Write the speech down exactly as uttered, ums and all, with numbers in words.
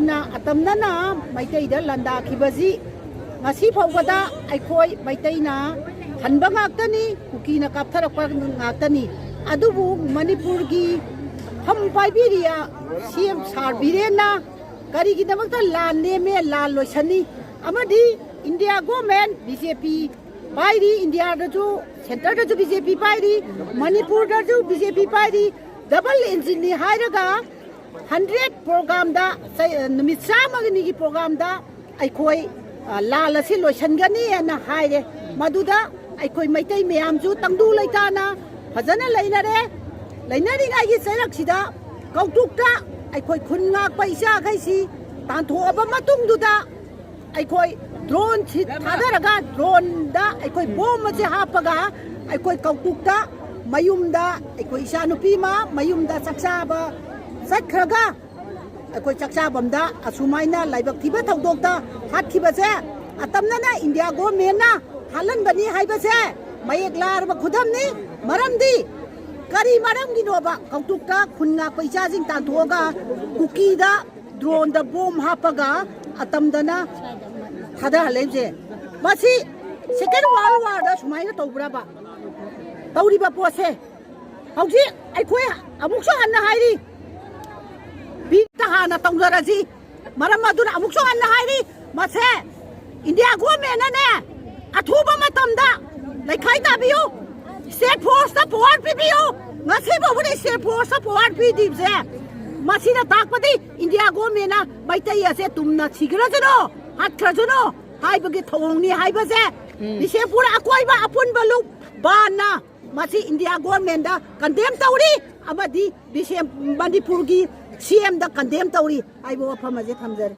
ꯅ ꯑꯇꯝꯅꯅ ꯃꯩꯇꯩꯗ ꯂꯥꯟꯗꯥꯈꯤꯕꯁꯤ ꯉꯁꯤ ꯐꯥꯎꯕꯗ ꯑꯩꯈꯣꯏ ꯃꯩꯇꯩꯅ ꯍꯟꯕ ꯉꯥꯛꯇꯅꯤ, ꯀꯨꯀꯤꯅ ꯀꯥꯞꯊꯔꯛꯄ ꯉꯥꯛꯇꯅꯤ꯫ ꯑꯗꯨꯕꯨ ꯃꯅꯤꯄꯨꯔꯒꯤ ꯐꯝ ꯄꯥꯏꯕꯤꯔꯤꯕ ꯁꯤ ꯑꯦꯝ ꯁꯥꯔ ꯕꯤꯔꯦꯟꯅ ꯀꯔꯤꯒꯤꯗꯃꯛꯇ ꯂꯥꯟ ꯂꯦꯝꯃꯦ, ꯂꯥꯟ ꯂꯣꯏꯁꯟꯅꯤ, ꯑꯃꯗꯤ ꯏꯟꯗꯤꯌꯥ ꯒꯣꯔꯃꯦꯟ, ꯕꯤ ꯖꯦ ꯄꯤ ꯄꯥꯏꯔꯤ, ꯏꯟꯗꯤꯌꯥꯗꯁꯨ, ꯁꯦꯟꯇꯔꯗꯁꯨ ꯕꯤ ꯖꯦ ꯄꯤ ꯄꯥꯏꯔꯤ, ꯃꯅꯤꯄꯨꯔꯗꯁꯨ ꯕꯤ ꯖꯦ ꯄꯤ ꯄꯥꯏꯔꯤ, ꯗꯕꯜ ꯏꯟꯖꯤꯟꯅꯤ ꯍꯥꯏꯔꯒ ꯍꯟꯗ꯭ꯔꯦꯠ ꯄ꯭ꯔꯣꯒ꯭ꯔꯥꯝꯗ, ꯆꯩ-, ꯅꯨꯃꯤꯠ ꯆꯥꯝꯃꯒꯅꯤꯒꯤ ꯄ꯭ꯔꯣꯒ꯭ꯔꯥꯝꯗ ꯑꯩꯈꯣꯏ, ꯑ, ꯂꯥꯜ ꯑꯁꯤ ꯂꯣꯏꯁꯤꯟꯒꯅꯤ ꯍꯥꯏꯅ ꯍꯥꯏꯔꯦ꯫ ꯃꯗꯨꯗ ꯑꯩꯈꯣꯏ ꯃꯩꯇꯩ ꯃꯌꯥꯝꯁꯨ ꯇꯪꯗꯨ ꯂꯩꯇꯥꯅ ꯐꯖꯅ ꯂꯩꯅꯔꯦ꯫ ꯂꯩꯅꯔꯤꯉꯩꯒꯤ ꯆꯩꯔꯛꯁꯤꯗ ꯀꯧꯇꯨꯛꯇ ꯑꯩꯈꯣꯏ ꯈꯨꯟ ꯉꯥꯛꯄ ꯏꯆꯥꯈꯩꯁꯤ ꯇꯥꯟꯊꯣꯛꯑꯕ ꯃꯇꯨꯡꯗꯨꯗ ꯑꯩꯈꯣꯏ ꯗ꯭ꯔꯣꯟ ꯁꯤ ꯊꯥꯗꯔꯒ, ꯗ꯭ꯔꯣꯟꯗ ꯑꯩꯈꯣꯏ ꯕꯣꯝ ꯑꯁꯦ ꯍꯥꯞꯄꯒ ꯑꯩꯈꯣꯏ ꯀꯧꯇꯨꯛꯇ ꯃꯌꯨꯝꯗ ꯑꯩꯈꯣꯏ ꯏꯆꯥꯅꯨꯄꯤ ꯑꯃ ꯃꯌꯨꯝꯗ ꯆꯥꯛꯆꯥꯕ ꯆꯠꯈ꯭ꯔꯒ ꯑꯩꯈꯣꯏ ꯆꯥꯛꯆꯥꯐꯝꯗ ꯑꯁꯨꯃꯥꯏꯅ ꯂꯥꯏꯕꯛ ꯊꯤꯕ ꯊꯧꯗꯣꯛꯇ ꯍꯥꯠꯈꯤꯕꯁꯦ ꯑꯇꯝꯅꯅ ꯏꯟꯗꯤꯌꯥ ꯒꯣꯔꯃꯦꯟꯅ ꯍꯥꯠꯍꯟꯕꯅꯤ ꯍꯥꯏꯕꯁꯦ ꯃꯌꯦꯛ ꯂꯥꯔꯕ ꯈꯨꯗꯝꯅꯤ꯫ ꯃꯔꯝꯗꯤ ꯀꯔꯤ ꯃꯔꯝꯒꯤꯅꯣꯕ ꯀꯧꯇꯨꯛꯇ ꯈꯨꯟ ꯉꯥꯛꯄ ꯏꯆꯥꯁꯤꯡ ꯇꯥꯟꯊꯣꯛꯑꯒ ꯀꯨꯀꯤꯗ ꯗ꯭ꯔꯣꯟꯗ ꯕꯣꯝ ꯍꯥꯞꯄꯒ ꯑꯇꯝꯗꯅ ꯊꯥꯗꯍꯜꯂꯛꯏꯁꯦ? ꯃꯁꯤ ꯁꯦꯀꯦꯟ ꯋꯥꯔꯜ ꯋꯥꯔꯗ ꯁꯨꯃꯥꯏꯅ ꯇꯧꯕ꯭ꯔꯕ? ꯇꯧꯔꯤꯕ ꯄꯣꯠꯁꯦ ꯍꯧꯖꯤꯛ ꯑꯩꯈꯣꯏ ꯑꯃꯨꯛꯁꯨ ꯍꯟꯅ ꯍꯥꯏꯔꯤ, ꯕꯤꯠꯇ ꯍꯥꯟꯅ ꯇꯧꯖꯔꯁꯤ꯫ ꯃꯔꯝ ꯑꯗꯨꯅ ꯑꯃꯨꯛꯁꯨ ꯍꯟꯅ ꯍꯥꯏꯔꯤ, ꯃꯁꯦ ꯏꯟꯗꯤꯌꯥ ꯒꯣꯔꯃꯦꯟꯅꯅꯦ ꯑꯊꯨꯕ ꯃꯇꯝꯗ ꯂꯩꯈꯥꯏ ꯇꯥꯕꯤꯌꯨ, ꯁ꯭ꯇꯦꯠ ꯐꯣꯔꯁꯇ ꯄꯋꯥꯔ ꯄꯤꯕꯤꯌꯨ꯫ ꯉꯁꯤ ꯐꯥꯎꯕꯗ ꯁ꯭ꯇꯦꯠ ꯐꯣꯔꯁꯇ ꯄꯋꯥꯔ ꯄꯤꯗ꯭ꯔꯤꯕꯁꯦ ꯃꯁꯤꯅ ꯇꯥꯛꯄꯗꯤ ꯏꯟꯗꯤꯌꯥ ꯒꯣꯔꯃꯦꯟꯅ ꯃꯩꯇꯩ ꯑꯁꯦ ꯇꯨꯝꯅ ꯁꯤꯈ꯭ꯔꯁꯅꯨ, ꯍꯥꯠꯈ꯭ꯔꯁꯅꯨ ꯍꯥꯏꯕꯒꯤ ꯊꯧꯑꯣꯡꯅꯤ ꯍꯥꯏꯕꯁꯦ ꯎꯝ꯫ ꯕꯤꯁꯦꯝꯄꯨꯔ ꯑꯀꯣꯏꯕ ꯑꯄꯨꯟꯕ ꯂꯨꯞ ꯕꯥꯟꯅ ꯃꯁꯤ ꯏꯟꯗꯤꯌꯥ ꯒꯣꯔꯃꯦꯟꯗ ꯀꯟꯗꯦꯝ ꯇꯧꯔꯤ ꯑꯃꯗꯤ ꯕꯤꯁꯦꯝ-, ꯃꯅꯤꯄꯨꯔꯒꯤ ꯁꯤ ꯑꯦꯝꯗ ꯀꯟꯗꯦꯝ ꯇꯧꯔꯤ ꯍꯥꯏꯕ ꯋꯥꯐꯝ ꯑꯁꯦ ꯊꯝꯖꯔꯤ꯫